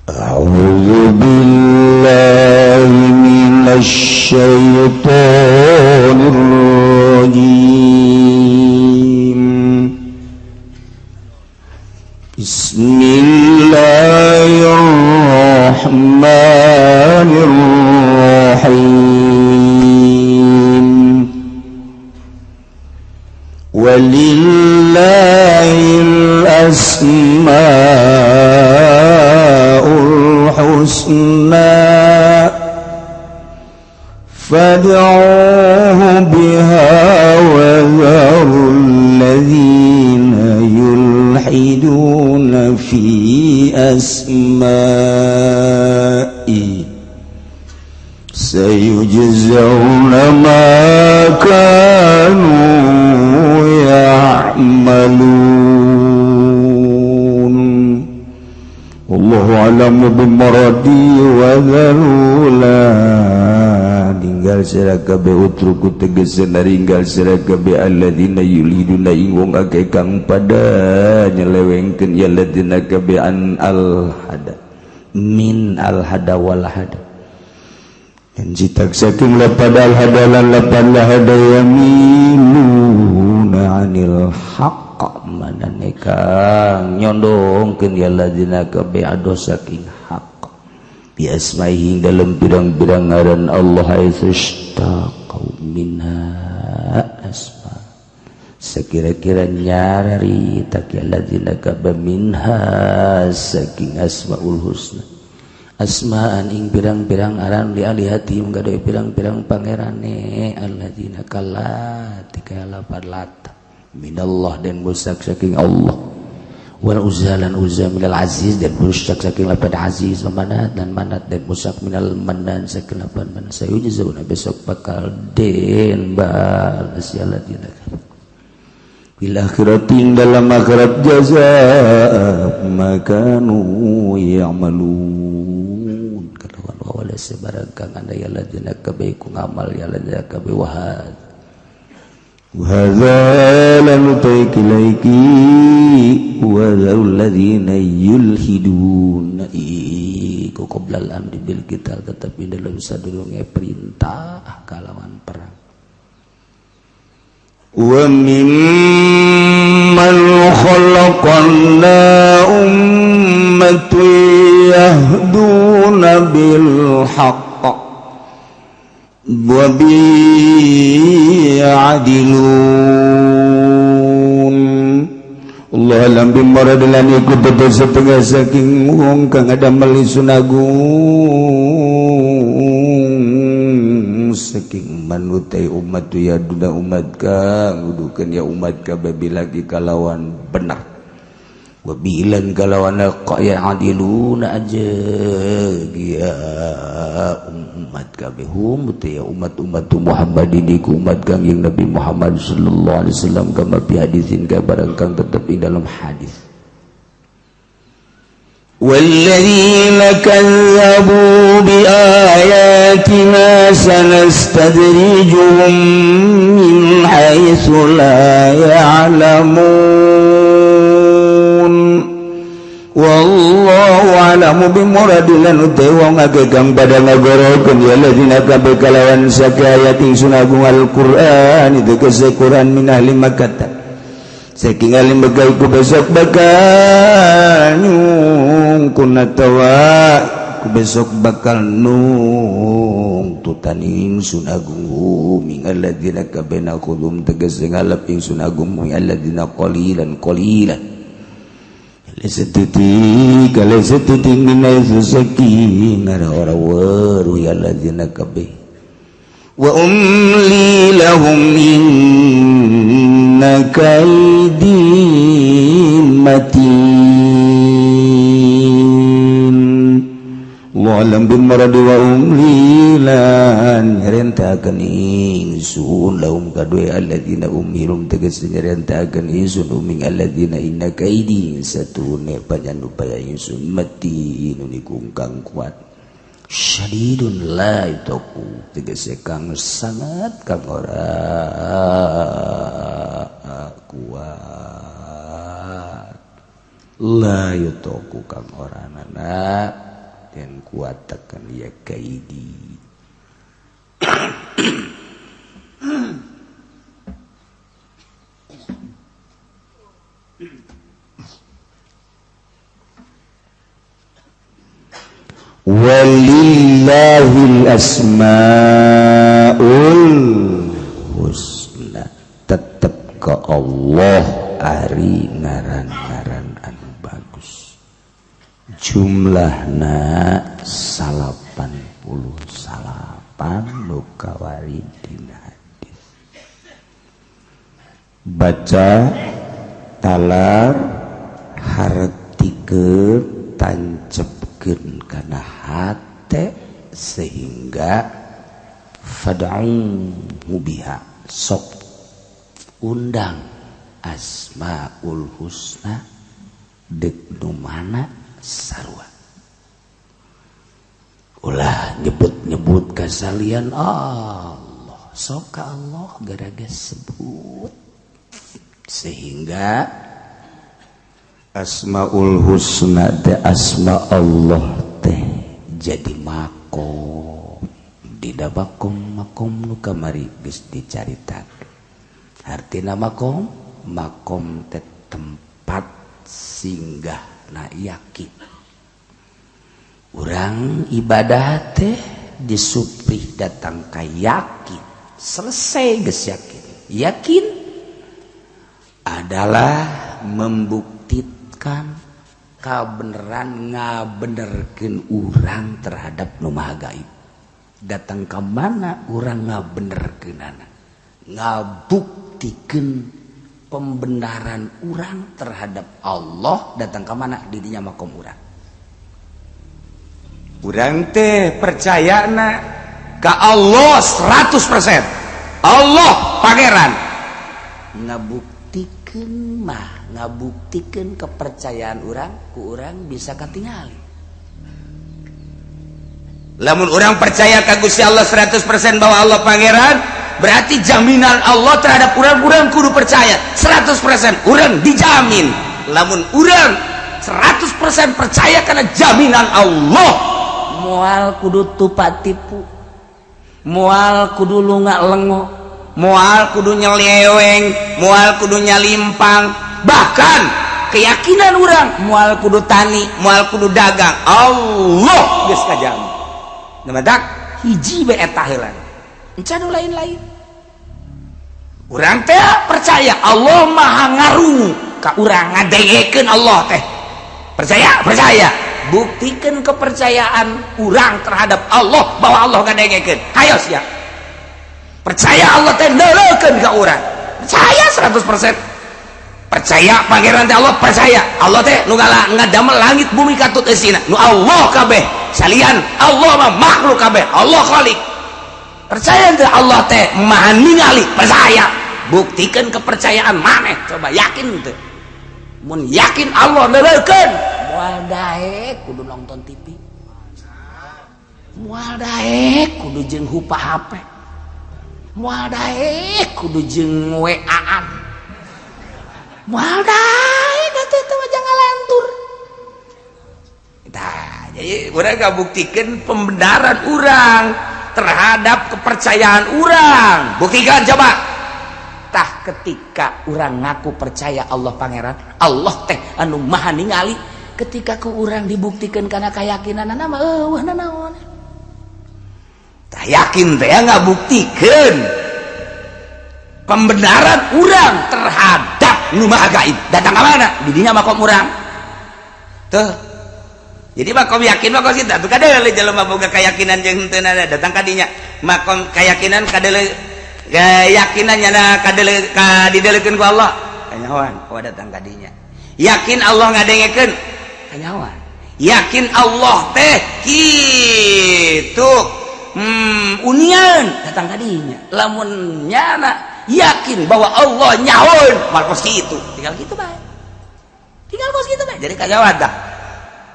أعوذ بالله من الشيطان الرجيم. بسم الله الرحمن الرحيم. ولله الأسماء الحسنى فادعوه بها وذروا الذين يلحدون في أسمائه سيجزون ما كانوا يعملون. والله أعلم بمراده. وذروا ninggal sira kabeh utruku tegese naringgal sira kabeh alladzina yulhiduna ing wong akeh kang pada nyelewengkeun ya ladzina kabeh an al hada min al hada wal hada dan citak saking lapad al hada lan lapad la hada yamiluna anil haqq manane kang nyondongkeun ya ladzina kabeh ado saking hak bi asmaihi dalam pirang-pirang ngaran Allah haitsu minha asma sekira-kira nyari tak ya ladzina kabeh minha saking asmaul husna asmaan ing pirang-pirang aran li alihati menggadoi pirang-pirang pangerane alladzina kalati kalapan lata minallah dan musak saking Allah wal uzza lan uzza minal aziz dan musak saking lapan aziz wa manat dan manat dan musak minal manan saking lapan man sayujzauna besok bakal den balas ya alladzina bil akhiratin dalam akhirat jazaa makanu ya'malun kalawan wala sebarang kang anda ya alladzina kabeh ku ngamal ya alladzina kabeh wahad وهذا لم تيك ليكي وذو الذين يلحدون iku qabla al-amri bil qital tetapi dalam sadurunge perintah kalawan perang. Wa mimman khalaqna ummatan yahduna bil haqq wa bi ya'dilun. Allah alam bimaradilan iku tetep setengah saking wong kang ada melisun agung saking manutai umat ya duna umat kang nuduhkeun ya umat kabeh lagi kalawan benar wabilan kalawan ya adiluna aja ya umat kabeh hum ya umat-umat Muhammadin iku umat Kangjeng Nabi Muhammad sallallahu alaihi wasallam kama fi hadisin kabarang kang tetep ing dalam hadis. والذين كذبوا بآياتنا سنستدرجهم من حيث لا يعلمون. Wallahu a'lamu bimuradi lan utai wong akeh kang pada ngagorokeun ya alladzina kabeh kalawan sakayat ingsun agung Al-Qur'an itu kese Quran min ahli Makkah saking ahli Makkah iku besok bakal nyungkun atawa ku besok bakal nungtutan ingsun agung min alladzina kabeh nakhudum tegese ngalap ingsun agung min alladzina qalilan qalilan setitik kali setitik minai susaki ngara ora weruh ya alladzina kabeh wa umli lahum inna kaidi matin. Wa alam bimaradi wa umli lan nyerentakeun ingsun lahum kadue alladzina umhilum tegas nyerentakeun ingsun uming alladzina inna kaidi satune panyanupaya ingsun mati niku kang kuat. Syadidun la yutaku tegese kang sangat kang ora kuat, la yutaku kang ora nana den kuatakan ya kaidi. Walillahil asmaul husna, tetep ke Allah ari ngaran-ngaran anu bagus, jumlahna 89 nu kawari dina hadis. Baca talar hartikeun tancepkeun kana hate sehingga fad'uhu biha, sok undang asmaul husna dek nu mana sarua, ulah nyebut-nyebut kasalian Allah, sok ka Allah gara-gara sebut sehingga asmaul husna teh asma Allah teh jadi makom dina makom makom nu kamari geus dicaritakeun. Artina makom makom teh tempat singgah na yakin urang ibadah teh disuprih datang ka yakin, selesai geus yakin. Yakin adalah membuktikan kabeneran ngabenerkeun urang terhadap nu maha gaib. Datang ka mana urang ngabenerkeunana, ngabuktikeun pembenaran urang terhadap Allah, datang ka mana didinya makom urang. Urang teh percayana ka Allah 100%. Allah pangeran. Ngabuktikeun mah ngabuktikeun kepercayaan urang ku urang bisa katingali. Lamun urang percaya ka Gusti Allah 100% bahwa Allah pangeran, berarti jaminan Allah terhadap urang, urang kudu percaya 100% urang dijamin. Lamun urang 100% percaya karena jaminan Allah, moal kudu tupak tipu, moal kudu lunga lengo, moal kudu nyeleweng, moal kudu nyalimpang, bahkan keyakinan urang moal kudu tani, moal kudu dagang, Allah geus kajamin. Namadak hiji bae eta heula, encan nu lain-lain. Urang teh percaya Allah maha ngarungu ka urang, ngadengekeun Allah teh. Percaya, percaya. Buktikan kepercayaan urang terhadap Allah bahwa Allah ngadengekeun. Hayo sia. Percaya Allah teh neuleukeun ka urang. Percaya 100%. Percaya pangeran teh Allah, percaya. Allah teh nu ngadamel langit bumi katut eusina. Nu Allah kabeh. Salian Allah mah makhluk kabeh. Allah khalik. Percaya teh Allah teh maha ningali, percaya. Buktikan kepercayaan maneh, coba yakin teh. Mun yakin Allah neuleukeun, moal daek kudu nonton TV, moal daek kudu jeung hupa HP, moal daek kudu jeung WA-an, moal daek atuh teh mah jangan ngalantur. Tah, jadi urang ngabuktikeun pembenaran urang terhadap kepercayaan urang. Buktikan coba. Tah ketika urang ngaku percaya Allah pangeran, Allah teh anu maha ningali, ketika ku urang dibuktikan karena keyakinan mah eueuh nanaon. Tah yakin teh ngabuktikeun pembenaran urang terhadap nu maha gaib. Datang ka mana? Di dinya makom urang. Tuh. Jadi makom yakin mah kos kitu. Tuh kadeuleu jelema boga keyakinan jeung henteu datang ka dinya. Makom keyakinan kadeuleu keyakinan nyana kadeuleu ka dideuleukeun ku Allah. Kanyahoan, oh datang ka dinya. Yakin Allah ngadengekeun, kanyahoan. Yakin Allah teh kitu. Unian datang ka dinya. Lamun nyana yakin bahwa Allah nyahoeun, mal kos kitu. Tinggal kitu bae. Tinggal kos kitu bae. Jadi kanyahoan tah.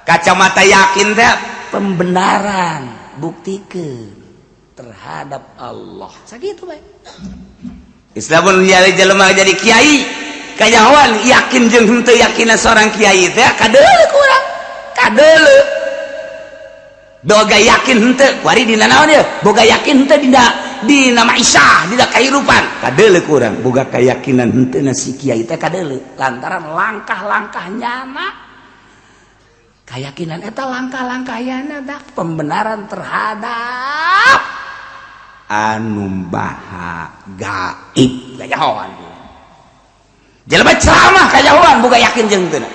Kacamata yakin teh pembenaran. Buktikeun terhadap Allah. Sakitu bae. Islam pun jadi jelema jadi kiai kanyahoan yakin jeung henteu yakinna seorang kiai teh kadeuleu kurang kadeuleu. Boga yakin henteu kuari dina naon ieu, boga yakin henteu dina maisha, dina kahirupan, kadeuleu kurang boga keyakinan henteu na si kiai teh kadeuleu lantaran langkah-langkah nyana keyakinan eta langkah-langkah yana dah pembenaran terhadap anu maha gaib. Kanyahoan jelema ceramah kanyahoan boga yakin jeung teu,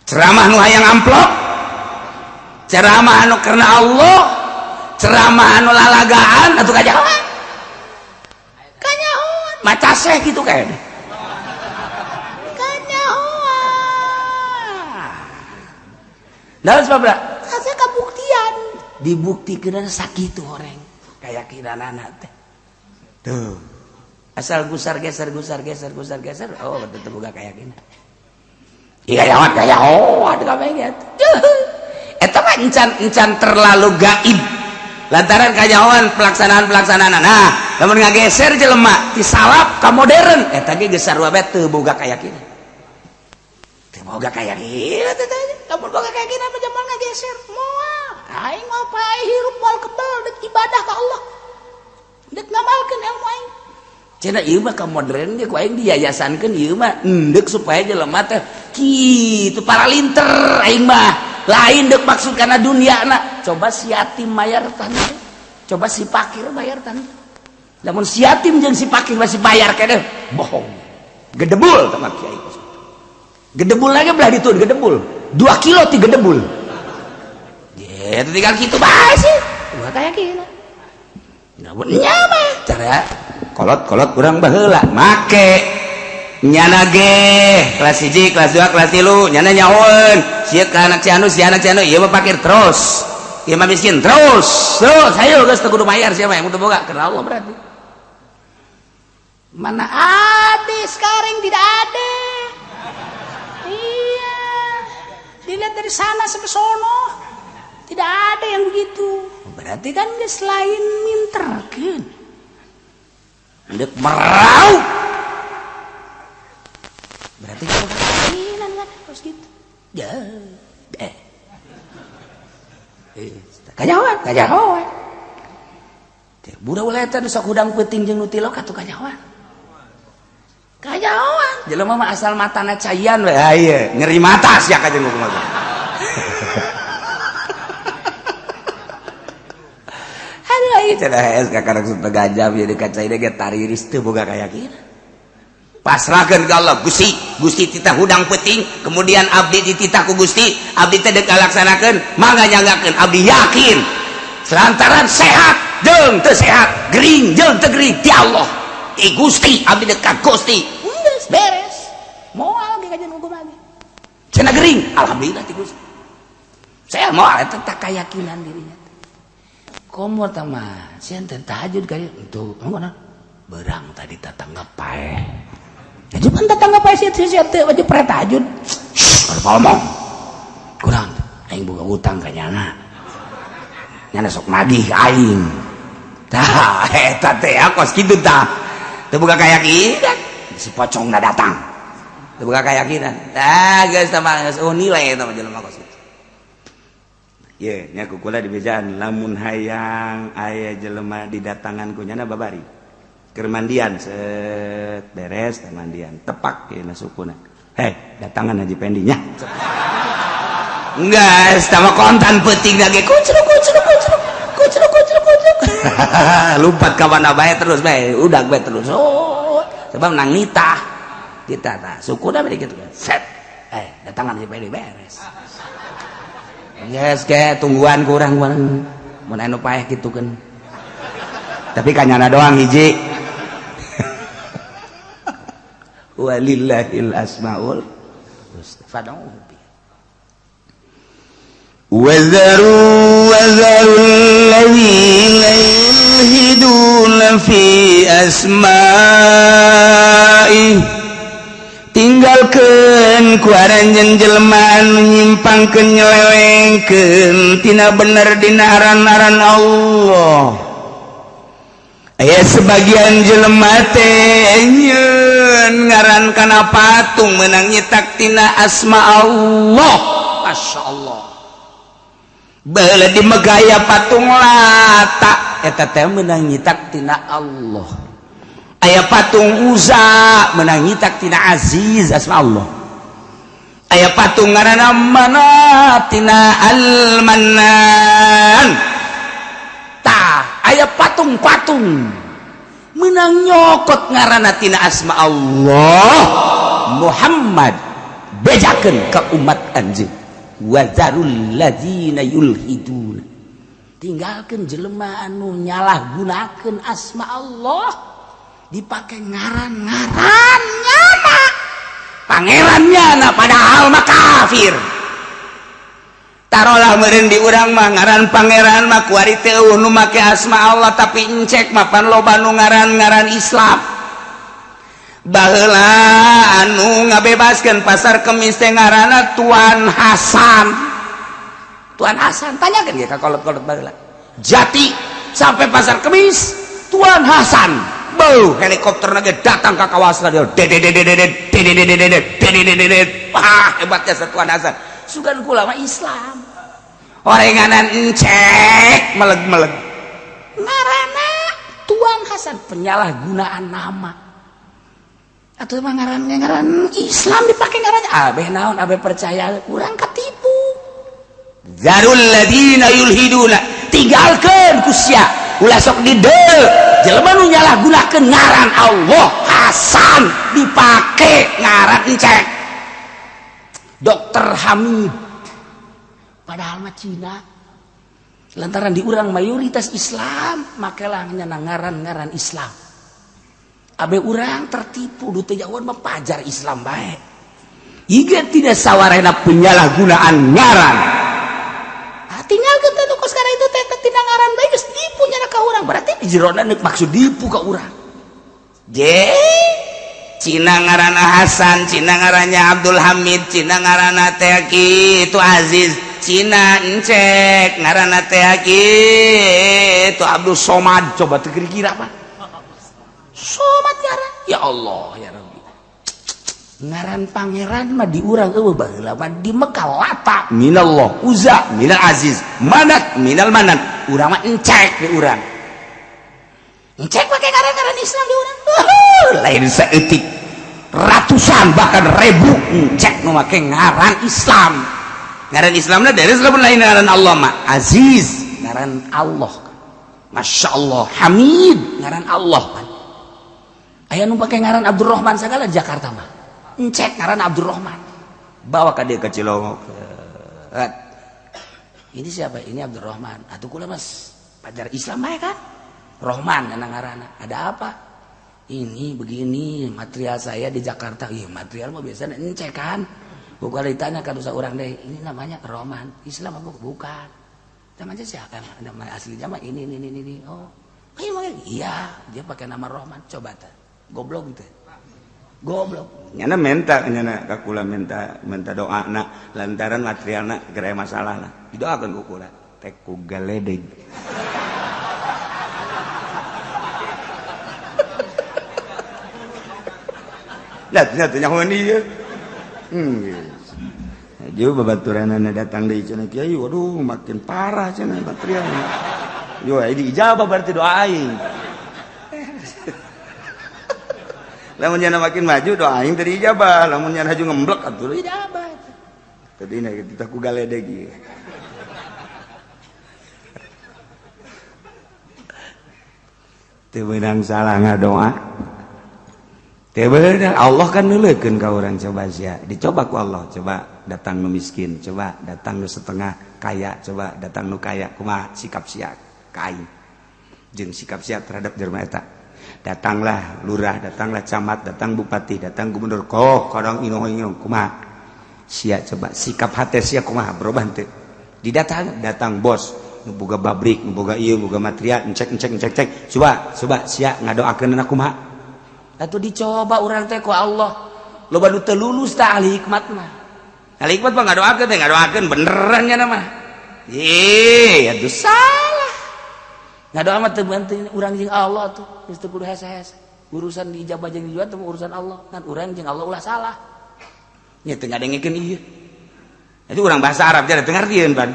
ceramah nu hayang amplop, ceramah anu karena Allah, ceramah anu lalagaan atau kanyahoan. Kanyahoan maca seh gitu kayaknya kanyahoan. Dalam sebab saya kabuktian dibuktikan sakitu orang keyakinan anak teh tuh asal gusar geser gusar geser gusar geser, oh tetep boga keyakinan. Iya kanyahoan kanyahoan kabeh gitu. Eta mah encan terlalu gaib lantaran kanyahoan pelaksanaan-pelaksanaan. Nah, lamun ngageser jelema ti salaf ka modern eta ge geus sarua bae, teu boga keyakinan, teu boga keyakinan teh. Lamun boga keyakinan mah moal ngageser, moal. Aing mau pae hirup moal kebel, dek ibadah ka Allah, dek ngamalkeun ilmu aing. Cenah ieu mah ka modern ge ku aing diyayasankeun, ieu mah endek supaya jelema teh kitu paralinter. Aing mah lain dek maksud karena dunia na. Coba si yatim bayar tanah, coba si fakir bayar tanah. Namun si yatim jeung si fakir masih bayar kene bohong. Gedebul sama kiai, gedebul lagi belah ditu, gedebul 2 kilo ti gedebul ya tinggal gitu bae sih. Gua kayak gini nya mah cara kolot-kolot kurang baheula make nyana ge kelas 1, kelas 2, kelas 3 nyana nyahoeun sia ka anak si anu, si anak si anu, ieu mah fakir terus, ieu mah miskin terus terus. Ayo geus teu kudu bayar sia mah yang teu boga karena Allah. Berarti mana ada sekarang? Tidak ada. Iya, dilihat dari sana sampai sono tidak ada yang begitu. Berarti kan geus lain minterkeun, ndek meraup. Berarti kalau keyakinan kan harus gitu ya. Eh, kanyahoan kanyahoan budak ulah eta nu sok hudang peuting jeung nu tilok atuh kanyahoan kanyahoan. Jelema mah asal matana caian we. Ah ieu nyeri mata sia ka jeung kumaha. Aduh, ieu cenah es kakarek setengah jam jadi kaca ini ge tariris teu boga keyakinan. Pasrahkeun ka Allah. Gusti, Gusti titah hudang peuting, kemudian abdi dititah ku Gusti, abdi teh deuk ngalaksanakeun, mangga nyanggakeun. Abdi yakin selantaran sehat jeung teu sehat, gering jeung teu gering, ti Allah, ti Gusti, abdi deuk ka Gusti. Geus beres, moal ge kajian hukum lagi. Cenah gering, alhamdulillah ti Gusti saya moal. Eta tak keyakinan dirinya. Komo tama sieun teh tahajud kali untuk mana berang tadi tetangga paeh. Jadi kan tetangga paeh sia sia teu wajib pre tahajud. Kalau ngomong kurang aing boga utang ka nyana, nyana sok nagih aing. Tah eta teh kos kitu tah teu boga keyakinan. Si pocongna datang teu boga keyakinan. Tah geus tah mah geus oh nilai eta mah jelema kos kitu. Ye, nya ku kula dibejaan lamun hayang aya jelema didatangan ku nyana babari. Keur mandian set beres teh mandian tepak ye na sukuna. Hei, datangan Haji Pendi nya. Enggak, sama kontan peuting lagi kucruk kucruk kucruk kucruk kucruk kucruk. Lompat ka mana bae terus bae, udah bae terus. Oh, sebab nang nitah. Kita tah sukuna bari kitu. Set. Eh, datangan Haji Pendi beres. Yes, ke tungguan kurang kurang. Mun anu paeh kitu kan. Tapi kanyana doang hiji. Walillahil asmaul husna fad'uhu biha. Wazaru wazaru alladzina yulhiduna fi asma'i. Tinggalkeun ku anjeun jelema anu nyimpangkeun nyelewengkeun tina bener dina aran-aran Allah. Aya sebagian jelema teh nyeun ngaran kana patung menang nyitak tina asma Allah. Masya Allah. Baheula di Megaya patung Lata eta teh menang nyitak tina Allah. Aya patung Uza menang nyitak tina Aziz, asma Allah. Aya patung ngaranna Manat tina Al-Mannan. Tah, aya patung-patung menang nyokot ngaranna tina asma Allah. Muhammad, bejakeun ka umat anjeun, wazarul ladzina yulhiduna, tinggalkeun jelema anu nyalah gunakeun asma Allah, dipakai ngaran-ngaran nyana pangerannya na, padahal mah kafir. Tarolah meureun di urang mah ngaran pangeran mah kuari teh euweuh nu make asma Allah, tapi encek mah pan loba nu ngaran-ngaran Islam. Baheula anu ngabebaskeun Pasar Kemis teh ngaranna Tuan Hasan. Tuan Hasan, tanyakeun ge ka kolot-kolot baheula. Jati sampai Pasar Kemis, Tuan Hasan. Beuh, helikopter ge datang ka kawasan dia. Dede dede dede dede dede dede dede dede dede. Wah, hebatnya Tuan Hasan. Sugan kula mah Islam. Orenganan encek meleg-meleg. Ngaranna Tuan Hasan, penyalahgunaan nama. Atau emang ngaran ngaran Islam dipakai ngarannya abeh naon, abeh percaya, kurang ketipu. Zarul ladina yulhiduna, tinggalkeun ku sia, ulah sok di jelema nu nyalahgunakeun ngaran Allah. Hasan dipake ngaran encek Dokter Hamid, padahal mah Cina. Lantaran di urang mayoritas Islam, makelah nyana ngaran-ngaran Islam, abe urang tertipu. Du teu jauhan mah pajar Islam bae. Iga tidak sawarena penyalahgunaan ngaran. Ah, tinggalkeun teh kos sekarang itu teh tina ngaran bae geus nipu nyana ka urang, berarti di jerona maksud dipu ka urang. Je Cina ngaranna Hasan, Cina ngarannya Abdul Hamid, Cina ngaranna teh itu Aziz, Cina encek ngaranna teh itu Abdul Somad. Coba teu kira-kira apa Somad ngaran. Ya Allah ya Rabbi, ngaran pangeran mah di urang euweuh. Baheula mah di Mekah Lata minallah, Uza minal Aziz, Manat minal Manan. Urang mah encek, di urang encek pakai ngaran-ngaran Islam. Di urang lain saeutik, ratusan bahkan ribu encek nu make ngaran Islam. Ngaran Islamna dari lamun lain ngaran Allah mah. Aziz ngaran Allah, Masya Allah. Hamid ngaran Allah kan. Aya nu pakai ngaran Abdurrahman segala. Jakarta mah encek ngaran Abdurrahman, bawa ka dia ke Cilongok. Ini siapa? Ini Abdurrahman. Atuh kula mas pajar Islam bae kan, Rohman ngaranna. Ada apa ini? Begini, material saya di Jakarta. Iya, material mah biasanya encek kan. Bukan ditanya kan orang deh, ini namanya Roman Islam apa bukan? Namanya siapa? Nama aslinya mah ini ini. Oh iya iya, dia pakai nama Rohman. Coba teh, goblok teh, goblok. Nyana minta, nyana ka kula minta minta doa na lantaran materialna geura masalah lah, didoakeun ku kula teh ku galedeg. Nya nya teh nyahoan ieu. Jeung babaturanana datang deui cenah, "Kiai, waduh, makin parah cenah materialna." Yo diijabah berarti doa aing. Lamun nyana makin maju, doa aing teu diijabah, lamun nyana haju ngemblek atuh ijabah. Tadi na kita ku galedeg ieu. Teu meunang salah ngadoa. Teu beunang, Allah kan neuleukeun ka urang. Coba sia, dicoba ku Allah, coba datang nu miskin, coba datang nu setengah kaya, coba datang nu kaya, kumaha sikap sia ka aing jeung sikap sia terhadap jelema eta. Datanglah lurah, datanglah camat, datang bupati, datang gubernur, kok kadang ino-ino, kumaha sia? Coba sikap hati sia kumaha, berubah henteu? Didatang datang bos nu boga pabrik, nu boga ieu, boga material, encek encek encek cek, coba coba sia ngadoakeun kumaha? Atuh dicoba urang teh ku Allah, loba nu teu lulus tah ahli hikmat mah. Ahli hikmat mah ngadoakeun teh ngadoakeun beneran nya mah. Ih, atuh salah. Ngadoa mah teu penting urang jeung Allah tuh, geus teu kudu hese-hese. Urusan diijabah jeung dijual teh urusan Allah. Kan urang jeung Allah ulah salah. Nya teu ngadengekeun ieu. Itu urang bahasa Arab jadi teu ngartieun pan.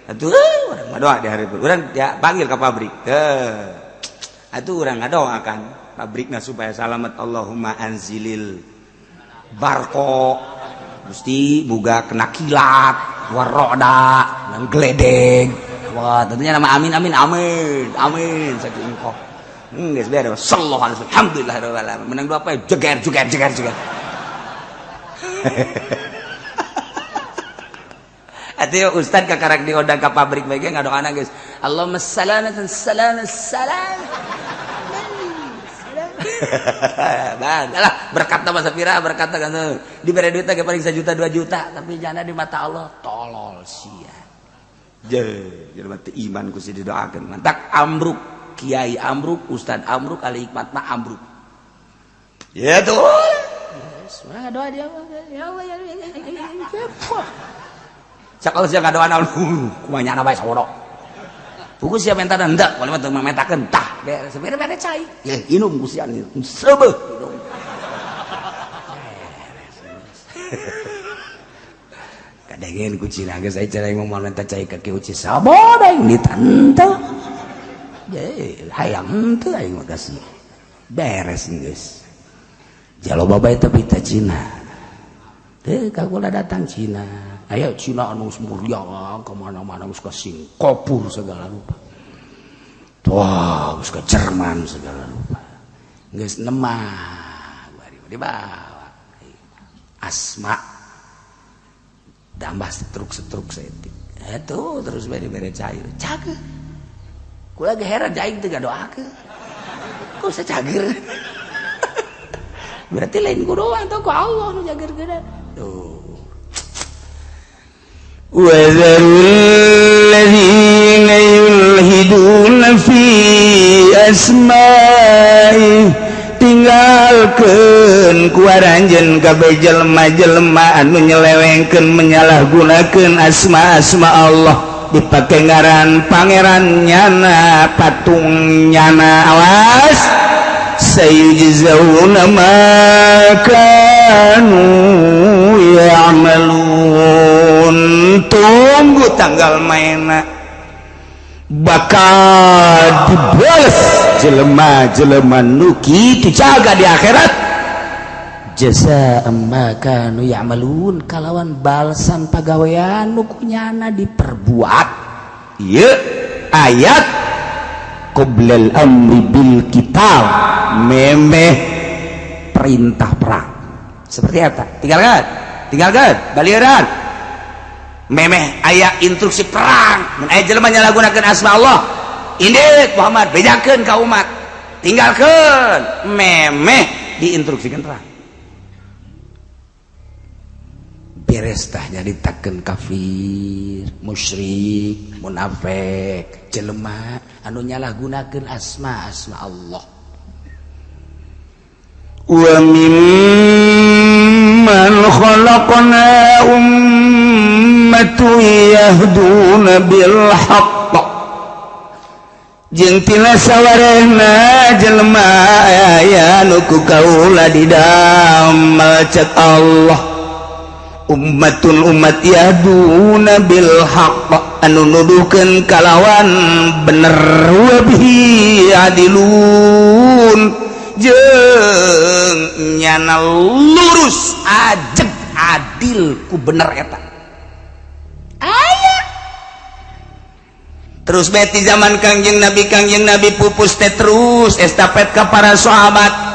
Atuh urang ngadoa di hari urang ya panggil ke pabrik. Teu. Atuh urang ngadoa kan pabrikna supaya salamet, Allahumma anzilil barko, Gusti buga kena kilat waroda dan geledek. Wah, tentunya nama amin amin amin amin saking engkau geus beres sallallahu alaihi wasallam, alhamdulillah rabbil alamin, menang dua apa jeger jeger jeger jeger. Atuh ustad kakarak diundang ka pabrik bae ngadoana geus Allahumma salamatan salam salam. Bang, alah berkat nama sapira berkat kan diberi duit ge paling 1 juta 2 juta tapi jana di mata Allah tolol sia. Je, jelema teu iman ku si didoakeun. Mantak ambruk, kiai ambruk, ustad ambruk, ahli hikmat mah ambruk. Ya tuh. Yes, urang ngadoa dia ya Allah ya ya. Cak sia ngadoa naon kumaha nyana bae sawono. Buku siapa minta dan enggak, kalau mah mentakeun tah, beres bere cai. Ya inum ku sia seubeuh inum. Kadengen ku Cina geus aya cara ngomong minta cai ka kieu sabodo aing ditante. Ye, hayang teu aing mah kasih. Beres geus. Jalo bae tapi ta Cina. Teu kagula datang Cina. Ayo Cina anu muria kemana-mana geus ka Singapura segala rupa. Wah, geus ka Jerman segala rupa. Geus nemah bari dibawa. Asma tambah setruk-setruk setik. Eta terus bere-bere cair. Cager. Kula ge heran aing teu ngadoakeun. Kok bisa cager? Berarti lain ku doa atau ku Allah nu jager-geuna. Tuh. وذروا الذين يلحدون في أسمائه tinggalkeun ku aranjeun kabeh jelema-jelema anu nyelewengkeun menyalahgunakeun asma-asma Allah dipake ngaran pangeran nyana patung nyana awas sayujzauna ma kanu ya'malun. Tunggu tanggal maena bakal dibales jelema-jelema nu kitu jaga di akhirat jasa ma kanu ya'malun kalawan balasan pagawean nu kunyana diperbuat. Ieu ayat qoblal amri bil qital memeh perintah perang seperti apa tinggalkan tinggalkan balieuran memeh aya instruksi perang mun aya jelema nyalahgunakeun asma Allah indit Muhammad bejakeun ka umat tinggalkeun memeh diinstruksikan perang beres tah nyaritakeun kafir musyrik munafik jelema anu nyalahgunakeun asma asma Allah. Wa mimman khalaqna ummatun yahduna bil haqq jeung tina sawarehna jelema aya nu ku kaula didamel cek Allah ummatun umat yahduna bil haqq anu nuduhkeun kalawan bener wa bihi adilun jeung nyana lurus ajeg adil ku bener eta aya. Terus beti zaman Kangjeng Nabi pupus teh terus estafet ka para sahabat.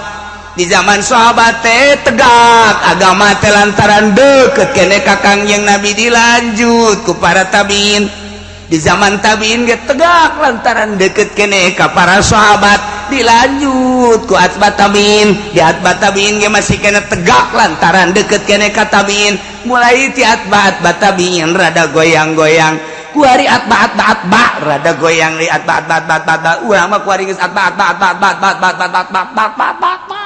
Di zaman sahabat teh tegak agama teh lantaran deket kene ka Kangjeng Nabi dilanjut ku para tabiin. Di zaman tabiin ge tegak lantaran deket kene ka para sahabat dilanjut ku atba tabiin. Di atba tabiin ge masih kene tegak lantaran deket kene ka tabiin. Mulai ti atba atba tabiin rada goyang-goyang kuari atba atba atba rada goyang di atba atba atba atba atba urang mah kuari geus atba atba atba atba atba atba atba atba atba atba atba atba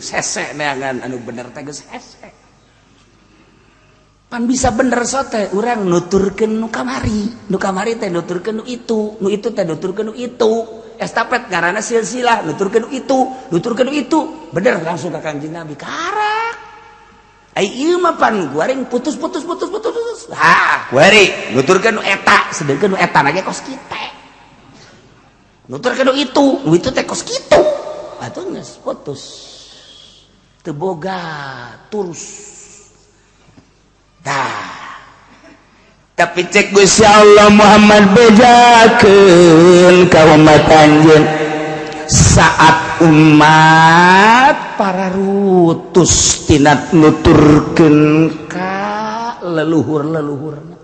sese neangan anu bener teh geus hese. Pan bisa bener sote urang nuturkeun nu kamari, nu kamari teh nuturkeun nu itu, nu itu teh nuturkeun nu itu. Estafet ngaranna silsilah, nuturkeun nu itu, nuturkeun nu itu. Bener langsung ka Kanjeng Nabi karak. Ai ieu mah pan guaring putus putus putus putus putus. Ha, kuari nuturkeun nu eta, sedengkeun nu eta ge kos kitu. Nuturkeun nu itu, nu itu teh kos kitu. Atuh geus putus. Teu boga terus. Tah. Tapi cek Gusti Allah, Muhammad, bejakeun ka umat anjeun saat umat para rutus tina nuturkeun ka leluhur-leluhurna.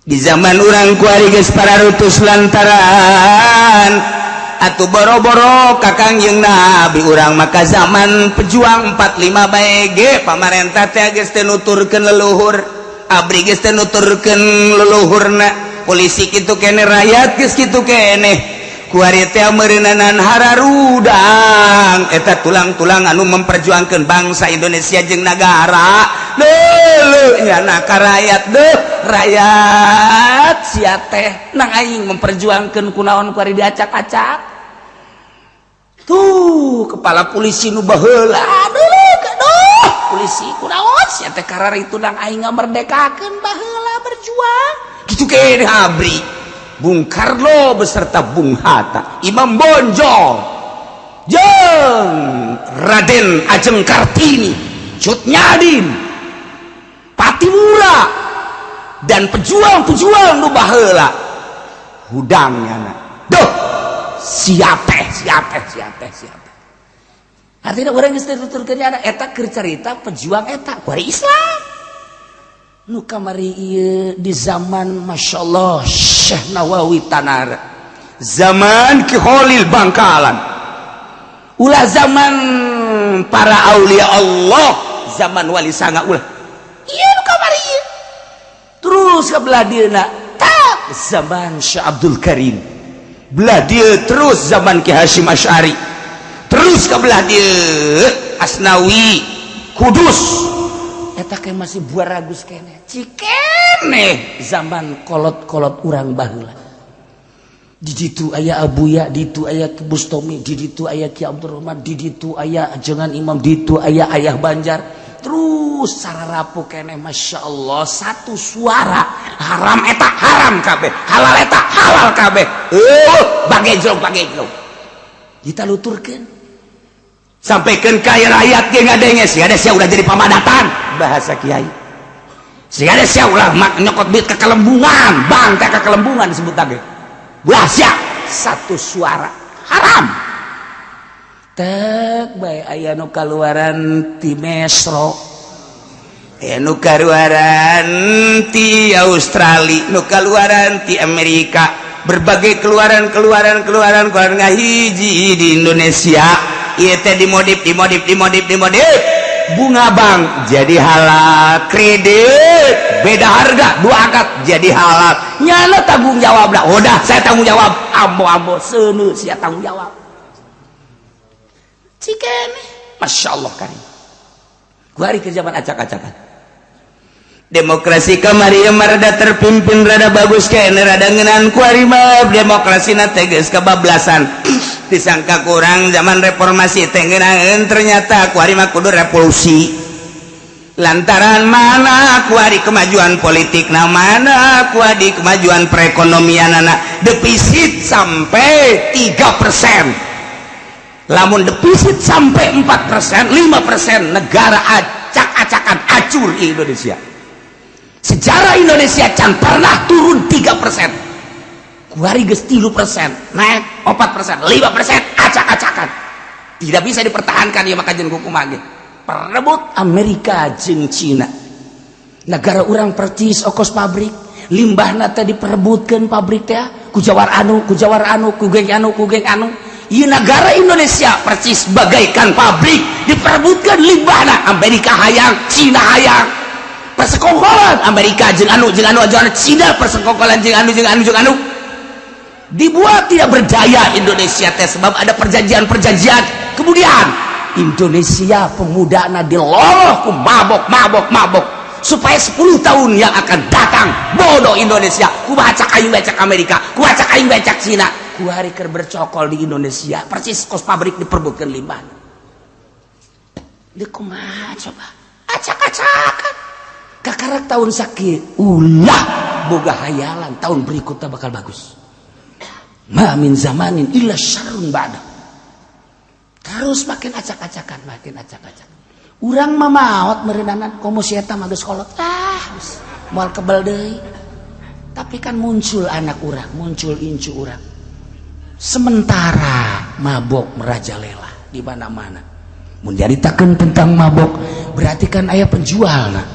Di zaman urang kuari geus para rutus lantaran atuh boro-boro ka Kangjeng Nabi, urang maka zaman pejuang 45 bae ge pamarentah teh geus teu nuturkeun leluhur, ABRI geus teu nuturkeun leluhurna, polisi kitu kene, rakyat geus kitu kene. Kuari teh meureunanan hararudang eta tulang-tulang anu memperjuangkeun bangsa Indonesia jeung nagara deuleu nyana ka rakyat. Deuh, rakyat sia teh nang aing memperjuangkeun, kunaon kuari diacak-acak? Tuh kepala polisi nu baheula, aduh aduh, polisi, kunaon sia teh kararitu nang aing ngamerdekakeun baheula berjuang? Kitu kene ABRI, Bung Karno beserta Bung Hatta, Imam Bonjol jeung Raden Ajeng Kartini, Cut Nyak Dien, Pattimura, dan pejuang-pejuang nu baheula hudang nyana. Duh, siapa siapa siapa siapa? Artinya orang geus tuturkeun nyana eta keur carita pejuang eta kuari Islam nu kamari ieu di zaman, Masya Allah, Syekh Nawawi Tanara, zaman Ki Khalil Bangkalan, ulah zaman para aulia Allah, zaman Wali Sanga ulah. Iya, nu kamari ieu terus ke belah dieuna tak zaman Syekh Abdul Karim, belah dia terus zaman Ki Hasyim Asy'ari, terus ke belah dia Asnawi Kudus. Eta ke masih buah ragus kene cikene zaman kolot-kolot urang baheula. Di ditu aya Abuya, di ditu aya Ki Bustomi, di ditu aya Ki Abdurrahman, di ditu aya Ajengan Imam, di ditu aya Ayah Banjar, terus sararapu kene. Masya Allah, satu suara, haram eta haram kabeh, halal eta halal kabeh. Bagejlong bagejlong kita luturkeun. Sampaikan kaya rakyat ge ngadenge, sih ada sia udah jadi pamadatan, bahasa kiai, sih ada sia ulah mak nyokot duit ke kelembungan, bang teh ke kelembungan disebut lagi. Ulah sia, satu suara haram. Tek bae aya nu kaluaran ti Mesro, nu kaluaran ti Australia, nu kaluaran ti Amerika, berbagai keluaran keluaran keluaran keluaran ngahiji di Indonesia. Ieu teh dimodif, dimodif, dimodif, dimodif. Bunga bank jadi halal, kredit beda harga dua akad jadi halal. Nyana tanggung jawab lah, udah saya tanggung jawab, ambo ambo seuneu sia tanggung jawab cikene. Masya Allah karim. Kuari ke zaman acak-acakan. Demokrasi kamari rada terpimpin, rada bagus kene, rada ngeunaan. Kuari mah demokrasi na teh geus kebablasan. Disangka kurang zaman reformasi teh ngeunaheun, ternyata kuari mah kudu revolusi. Lantaran mana kuari kemajuan politik na, mana kuari kemajuan perekonomian anak defisit sampai 3%. Lamun defisit sampai 4%, 5%, negara acak-acakan, acur Indonesia. Sejarah Indonesia can pernah turun 3%. Kuari geus 3% naik, 4%, 5%, acak-acakan, tidak bisa dipertahankan ya. Maka jeung kumaha ge perebut Amerika jeung Cina negara urang percis okos pabrik limbahna teh diperebutkeun pabrik teh ku jawar anu, ku jawar anu, ku geng anu, ku geng anu. Ieu negara Indonesia percis bagaikan pabrik diperebutkan limbahna. Amerika hayang, Cina hayang, persekongkolan Amerika jeung anu jeung anu jeung anu, Cina persekongkolan jeung anu jeung anu jeung anu, dibuat tidak berdaya Indonesia teh sebab ada perjanjian-perjanjian. Kemudian Indonesia pemuda na diloloh ku mabok mabok mabok. Supaya 10 tahun yang akan datang bodoh Indonesia. Ku acak aing becak Amerika, ku acak aing becak Cina. Ku hari keur bercokol di Indonesia, persis kos pabrik diperbutkan limbah. Di kumaha coba? Acak-acakan. Kakarak tahun sakit, ulah boga hayalan tahun berikutnya bakal bagus. Ma min zamanin illa syarrun ba'da. Terus makin acak-acakan, makin acak-acakan. Urang mah maot meureunanan komo si eta mah geus kolot. Ah, geus moal kebel deui. Tapi kan muncul anak urang, muncul incu urang. Sementara mabok merajalela di mana-mana. Mun nyaritakeun tentang mabok, berarti kan aya penjual nah.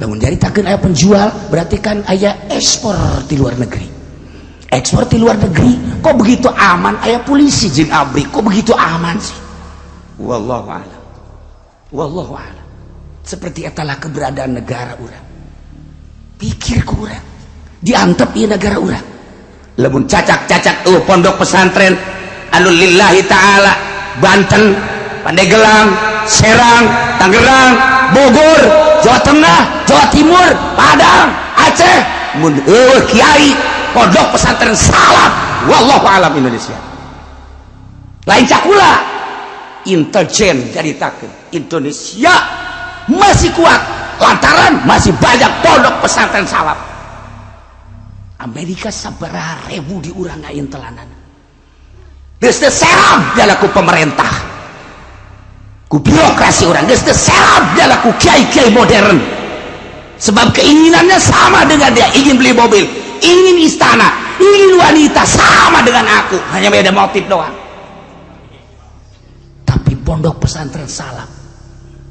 Lamun nyaritakeun aya penjual, berarti kan aya ekspor di luar negeri. Ekspor di luar negeri kok begitu aman, aya polisi jeung ABRI kok begitu aman sih? Wallahu a'lam. Wallahu a'lam. Seperti etalah keberadaan negara urang. Pikir ku urang, diantep ieu negara urang. Lamun cacak-cacak tuh pondok pesantren anu lillahi ta'ala Banten, Pandeglang, Serang, Tangerang, Bogor, Jawa Tengah, Jawa Timur, Padang, Aceh, mun eueuh kiai pondok pesantren salaf, wallahu alam Indonesia. Lain cakula intelijen caritakeun Indonesia masih kuat lantaran masih banyak pondok pesantren salaf. Amerika sabaraha ribu di urang telanan. Geus teu serab ku pemerintah, ku birokrasi urang, geus teu serab ku kiai-kiai modern, sebab keinginannya sama dengan dia, ingin beli mobil, ingin istana, ingin wanita, sama dengan aku, hanya beda motif doang. Tapi pondok pesantren salaf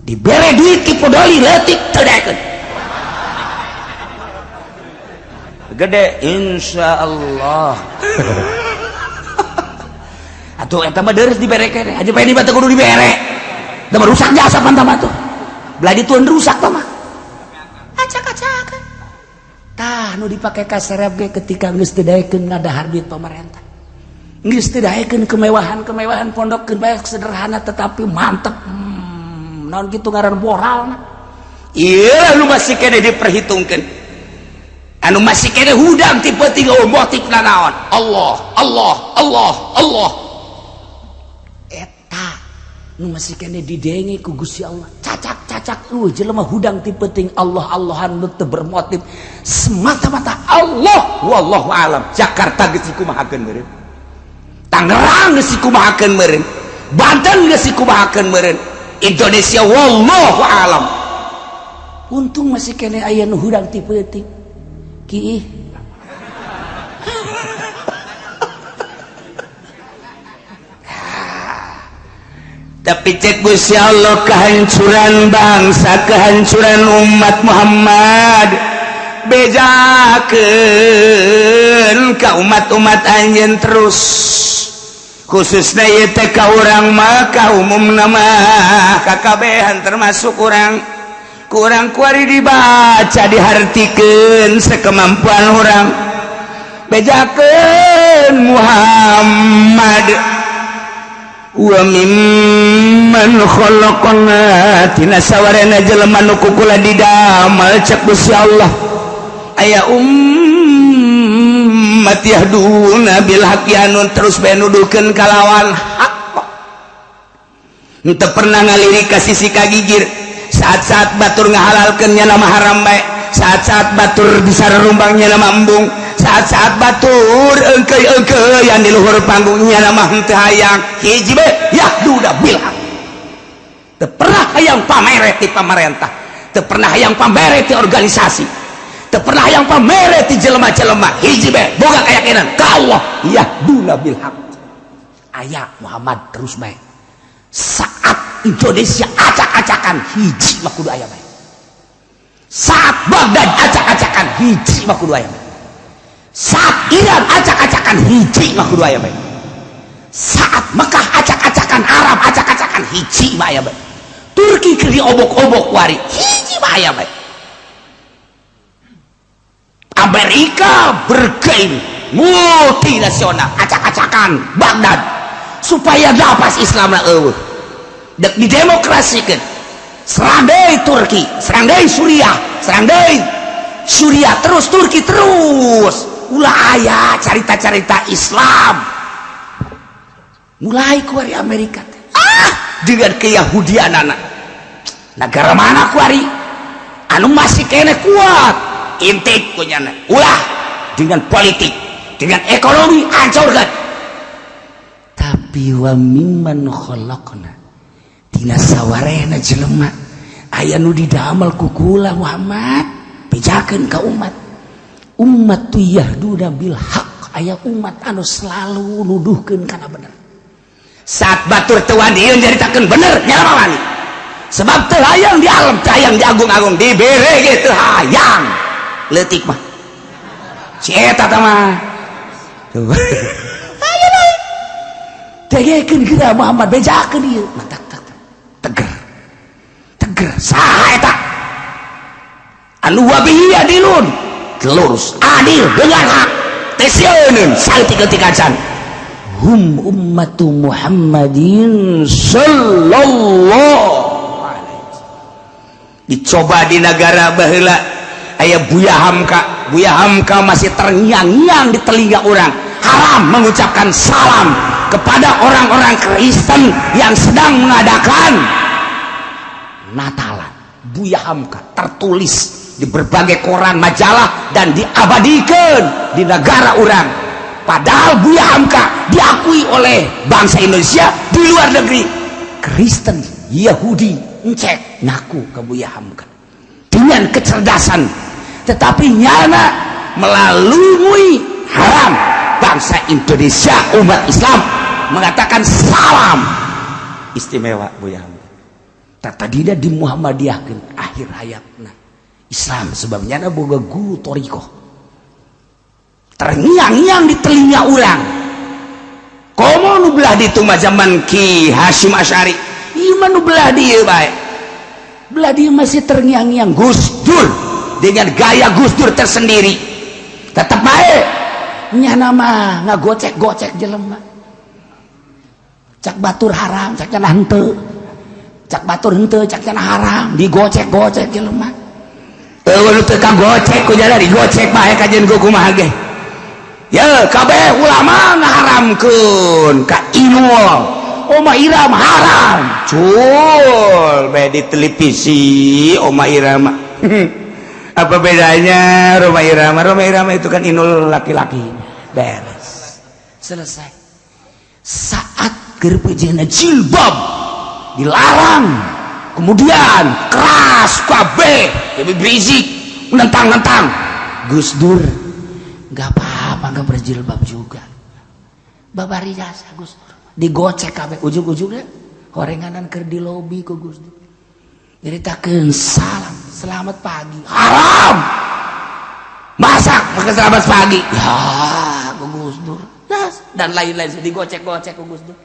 dibere duit ki podoli leutik teu daekeun gede, insyaallah. Atuh eta mah deres dibere keneh aja pengen teu kudu dibere, da rusak jasa pan tah tuh belah dituan rusak tah mah acak-acakan. Tah nu dipake kaserep ge ketika geus teu daekeun ngadahar duit pemerintah, geus teu daekeun kemewahan-kemewahan, pondok keun bae sederhana tetapi mantep. Naon kitu ngaran moralna ieu nu masih keneh diperhitungkeun, anu masih keneh hudang tipe tiga motif naon Allah Allah Allah Allah eta nu masih keneh didenge ku Gusti Allah. Cacak-cacak lu jelema hudang tipe ting Allah Allahan nu teu bermotif semata-mata Allah, wallahu alam. Jakarta geus dikumahakeun meureun, Tangerang geus dikumahakeun meureun, Banten geus dikumahakeun meureun, Indonesia wallahu alam. Untung masih keneh aya nu hudang tipe ting ki. Tapi cek Gusti Allah, kehancuran bangsa, kehancuran umat Muhammad, bejakeun ka umat-umat anjeun terus, khususnya ieu teh ka urang mah, ka umumna mah kakabehan termasuk urang. Kurang kuari dibaca dihartikeun sekemampuan urang, bejakeun Muhammad wa mimman khalaqna tina sawarena jelema nu kukula didamel cek Gusti Allah aya ummat yahduna bil haqqi anu terus bae nuduhkeun kalawan hak, henteu pernah ngalirik ka sisi kagigir. Saat-saat batur ngahalalkeun nya nama haram bae, saat-saat batur bisa rumbangnya nama embung, saat-saat batur engkei-engkei yang di luhur panggungnya nama henteu hayang, hiji bae yahduda bil haq. Teu pernah hayang pamere ti pamarentah, teu pernah hayang pamere ti organisasi, teu pernah hayang pamere ti jelema-jelema, hiji bae boga keyakinan ka Allah, yahduda bil haq. Aya Muhammad terus bae. Saat Indonesia acak-acakan hiji mah kudu aya bae. Saat Baghdad acak-acakan hiji mah kudu aya bae. Saat Iran acak-acakan hiji mah kudu aya bae. Saat Mekah acak-acakan, Arab acak-acakan hiji mah aya bae. Turki keur diobok-obok wari hiji mah aya bae. Amerika bergain multinasional acak-acakan Baghdad supaya napas Islam lah eueuh dek didemokrasikan. Serang deui Turki, serang deui Suriah, serang deui Suriah terus, Turki terus. Ulah aya carita-carita Islam. Mulai kuari Amerika teh. Ah, dengan keyahudian anak. Negara mana kuari? Anu masih kene kuat. Intip kunyana. Ulah dengan politik, dengan ekonomi hancurkan. Tapi wa mimman khalaqna, tina sawarehna jelema aya nu didamel ku kula Muhammad, bejakeun ka umat, umat tu yahduna bil haq, aya umat anu selalu nuduhkeun kana bener. Saat batur teu wani nyaritakeun bener, nyala wani, sebab teu hayang di alam, teu hayang diagung-agung, dibere ge teu hayang. Leutik mah si eta tah mah. Tuh. Dengekeun geura Muhammad, bejakeun ieu. Matak tak teger. Teger saha eta? Anu wabihi adilun. Lurus, adil dengan hak. Teu sieuneun saeutik-eutik acan. Hum ummatu Muhammadin sallallahu alaihi wasallam. Dicoba di negara baheula aya Buya Hamka. Buya Hamka masih terngiang-ngiang di telinga orang. Haram mengucapkan salam kepada orang-orang Kristen yang sedang mengadakan Natalan. Buya Hamka tertulis di berbagai koran, majalah, dan diabadikan di negara orang. Padahal Buya Hamka diakui oleh bangsa Indonesia di luar negeri. Kristen, Yahudi, encek ngaku ke Buya Hamka dengan kecerdasan, tetapi nyana melalui haram bangsa Indonesia umat Islam mengatakan salam. Istimewa Buya Hamka. Tadina di Muhammadiyahkeun akhir hayatna Islam, sebabnya ada boga guru thoriqoh terngiang-ngiang di telinga orang. Komo nu belah ditu mah zaman Ki Hasyim Asy'ari, ieu mah nu belah dieu bae, belah dieu masih terngiang-ngiang Gus Dur dengan gaya Gus Dur tersendiri. Tetap bae nyana mah ngagocek-gocek jelema. Cak batur haram, cak cenah henteu, cak batur henteu, cak cenah haram, digocek-gocek jelema. Eueuh nu teu kagocek ku jada digocek bae kajeun ku kumaha ge. Ya kabeh ulama ngaharamkeun ka Inul, Oma Irama haram. Cul bae di televisi Oma Irama. Apa bedanya Roma Irama? Roma Irama itu kan Inul laki-laki. Beres, selesai. Saat keur jilbab dilarang, kemudian keras kabeh, lebih berisik, menentang-nentang. Gus Dur nggak apa-apa nggak berjilbab juga, babari jasa Gus Dur digocek kabeh. Ujung-ujungnya horenganan keur di lobi ku Gus Dur nyeritakeun salam selamat pagi haram, masak pakai selamat pagi ya ku Gus Dur dan lain-lain, digocek-gocek ku Gus Dur.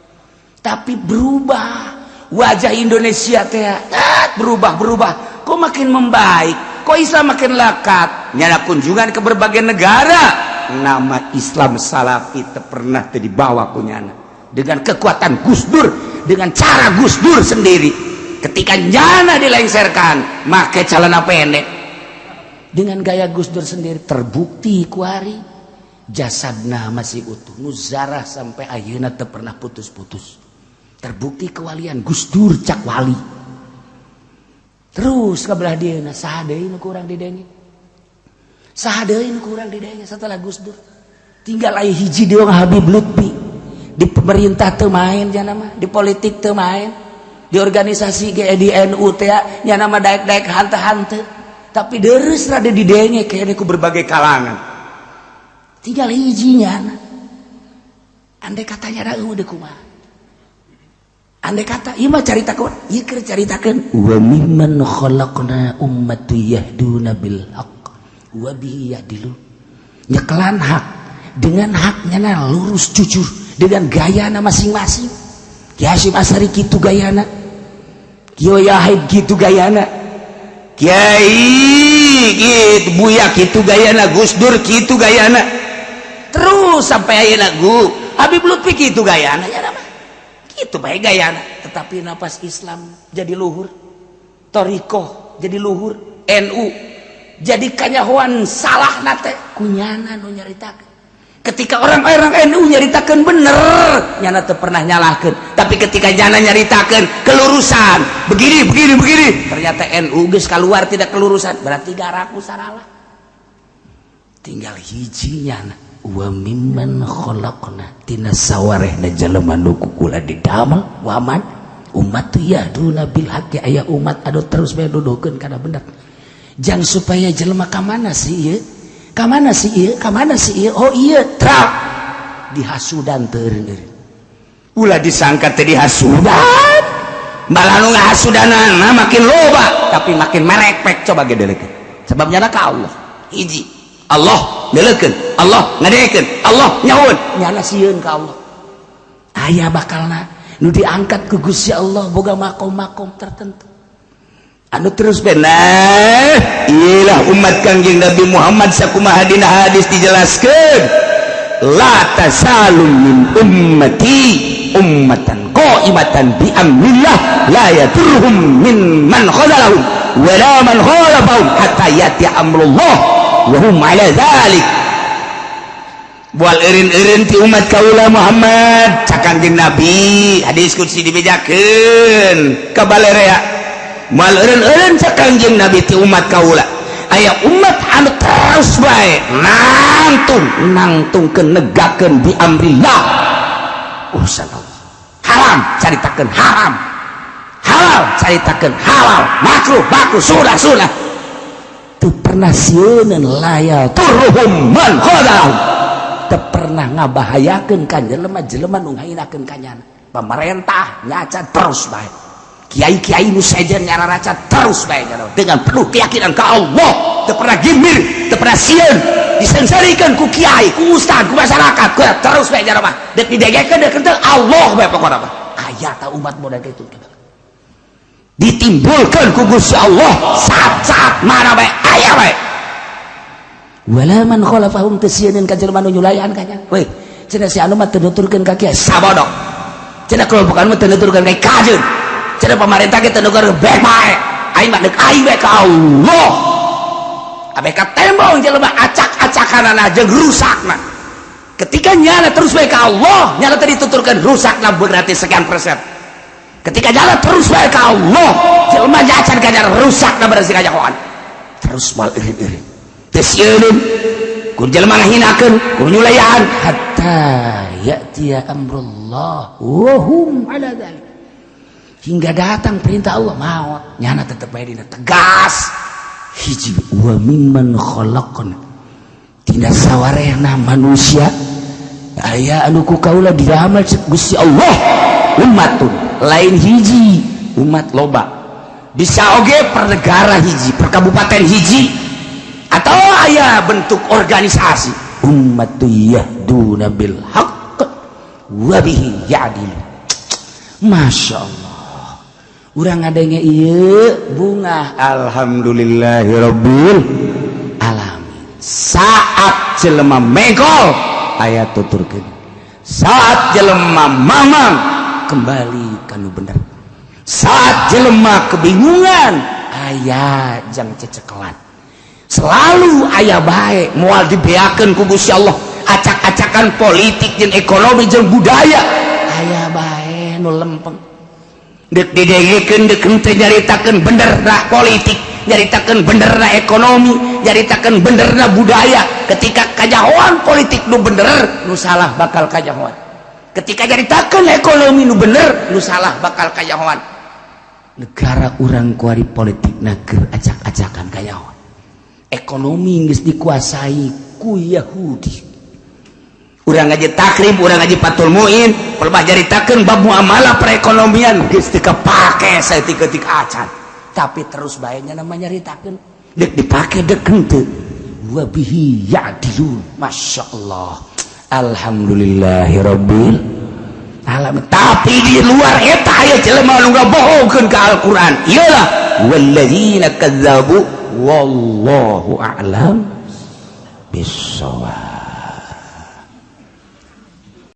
Tapi berubah wajah Indonesia teh, berubah, berubah kok, makin membaik kok, Islam makin lekat. Nyala kunjungan ke berbagai negara, nama Islam Salafi pernah dibawa kunyana dengan kekuatan Gus Dur, dengan cara Gus Dur sendiri. Ketika nyana dilengserkan make celana pendek dengan gaya Gus Dur sendiri, terbukti kuari jasadna masih utuh, nuzarah sampai ayeuna teu pernah putus-putus. Terbukti kewalian Gus Dur, cak wali. Terus ke belah dia, saha deui nu kurang didenge? Saha deui nu kurang didenge setelah Gus Dur? Tinggal aya hiji deui, Habib Lutfi. Di pemerintah teu main jana mah, di politik teu main, di organisasi ge, di NU teh nya nama daek-daek hante-hante, tapi deres rada didenge kayaknya ku berbagai kalangan. Tinggal hijinya. Andai katanya ada udah kumaha? Andai kata ieu mah caritakeun, ieu keur caritakeun wa mimman khalaqna ummatu yahduna bil haqq wa bihi ya'dilun. Nyekelan hak dengan haknya na lurus jujur dengan gayana masing-masing. Ki Hasyim Asy'ari kitu gayana, Kiai Yahid kitu gayana, Kiai gitu, Buya kitu gayana, Gus Dur kitu gayana, terus sampai ayeuna gu Habib Lutfi kitu gayana. Ya nama kitu bae gayana, tetapi napas Islam jadi luhur. Thoriqoh jadi luhur, NU jadi kanyahoan salah nate kunyana nu nyaritakeun. Ketika orang-orang NU nyaritakeun bener, nyana teu pernah nyalahkeun. Tapi ketika nyana nyaritakeun kelurusan begini, begini, begini, ternyata NU geus keluar tidak kelurusan, berarti garaku salah. Tinggal hiji nyana, wa mimman khalaqna, tina sawarehna jelema nu ku kula didamel, waman umat yahduna bil haqqi, aya umat anu terus bae nuduhkeun kana bener, jang supaya jelema ka mana sih ieu, ka mana sih ieu, ka mana sih ieu, oh iya, trap dihasudan teu eureun. Ulah disangka teh dihasudan, malah nu ngahasudanana makin loba, tapi makin merekpek. Coba gedelekeun, sebab nyana ka Allah hiji, Allah neuleukeun, Allah ngadekeun, Allah nyaun, nyana sieun ka Allah. Aya bakalna nu diangkat ku Gusti Allah boga makom-makom tertentu. Anu terus benar iyalah umat Kangjeng Nabi Muhammad. Sakumaha dina hadis dijelaskan, la tazalu min ummati ummatan qa'imatan bi amrillah, la yadurruhum min man khazalahum wa la man khalafahum hatta yati amrullah wa hum ala dzalik. Bual eureun-eureun ti umat kaula Muhammad, cak Kangjeng Nabi, hadis qudsi dibejakeun ka balerea. Moal eureun-eureun, cak Kangjeng Nabi, ti umat kaula aya umat anu terus bae nangtung nangtungkeun, negakeun bi amrillah, urusan Allah. Haram caritakeun haram, halal caritakeun halal, makruh makruh, sudah sudah, teu pernah sieun. La yadurruhum man khadalahum, teu pernah ngabahayakeun ka jelema-jelema nu ngahinakeun ka nyana. Pemerintah nyaca terus bae, kiai-kiai nu sejen nyararaca terus bae, dengan penuh keyakinan ke Allah, teu pernah gimir, teu pernah sieun disengsarikeun ku kiai, ku ustad, ku masyarakat, ku terus bae mah dek didegekeun dek henteu, Allah bae pokona mah. Aya ta umat model kitu? Ditimbulkan ku Gusti Allah saat-saat mana bae aya bae. Wala man khalafahum, teu sieun ka jelema nu nyulayan ka nya. Weh, cenah si anu mah teu nuturkeun ka kiai, sabodok. Cenah kelompok anu mah teu nuturkeun ka kajeun, cenah pemerintah kita nuturkeun, bae bae aing mah deuk aing bae ka Allah. Abe ka tembong jelema acak-acakanana jeung rusakna. Ketika nyala terus bae ka Allah, nyala tadi dituturkan rusakna berarti sekian persen. Ketika nyala terus bae ka Allah, jelema nyacan ka rusakna berarti kajahoan. Terus mal eureun-eureun, teu sieun ku jelema ngahinakeun, ku nyulayan, hatta ya'tiya amrullah wa hum ala dzalik, hingga datang perintah Allah, maut, nyana tetep bae dina tegas. Hiji, wa mimman khalaqna, tina sawarehna manusia aya anu ku kaula diramal, cek Gusti Allah, umatun, lain hiji umat, loba. Bisa oge per negara hiji, per kabupaten hiji, atau aya bentuk organisasi. Ummatu yahduna bil haqq wa bihi ya'dilu. Masya Allah, urang ngadenge ieu bunga. Alhamdulillahirabbil alamin. Saat jelema megol aya tuturkeun, saat jelema mamang kembali kanu bener, saat jelema kebingungan aya jang cecekelan. Selalu aya bae, moal dibeakeun ku Gusti Allah acak-acakan politik jeung ekonomi jeung budaya. Aya bae nu lempeng. Dek didengekeun dek henteu, nyaritakeun bener na politik, nyaritakeun bener na ekonomi, nyaritakeun bener na budaya. Ketika kajahoan politik nu bener, nu salah bakal kajahoan. Ketika nyaritakeun ekonomi nu bener, nu salah bakal kajahoan. Negara urang kuari politik nager acak-acakan kajahoan, ekonomi geus dikuasai ku Yahudi. Urang ngaji Taqrib, urang ngaji Fathul Muin, pelebah nyaritakeun bab muamalah perekonomian geus teu kapake saeutik-eutik acan. Tapi terus bae nya namanya nyaritakeun. Dek dipake dek henteu. Wa bihi ya'dilun. Masya Allah, alhamdulillahirabbil alamin. Tapi di luar eta aya jelema nu ngabohongkeun ka Al-Qur'an, iyalah walladzina kadzabu, wallahu a'lam bissawab.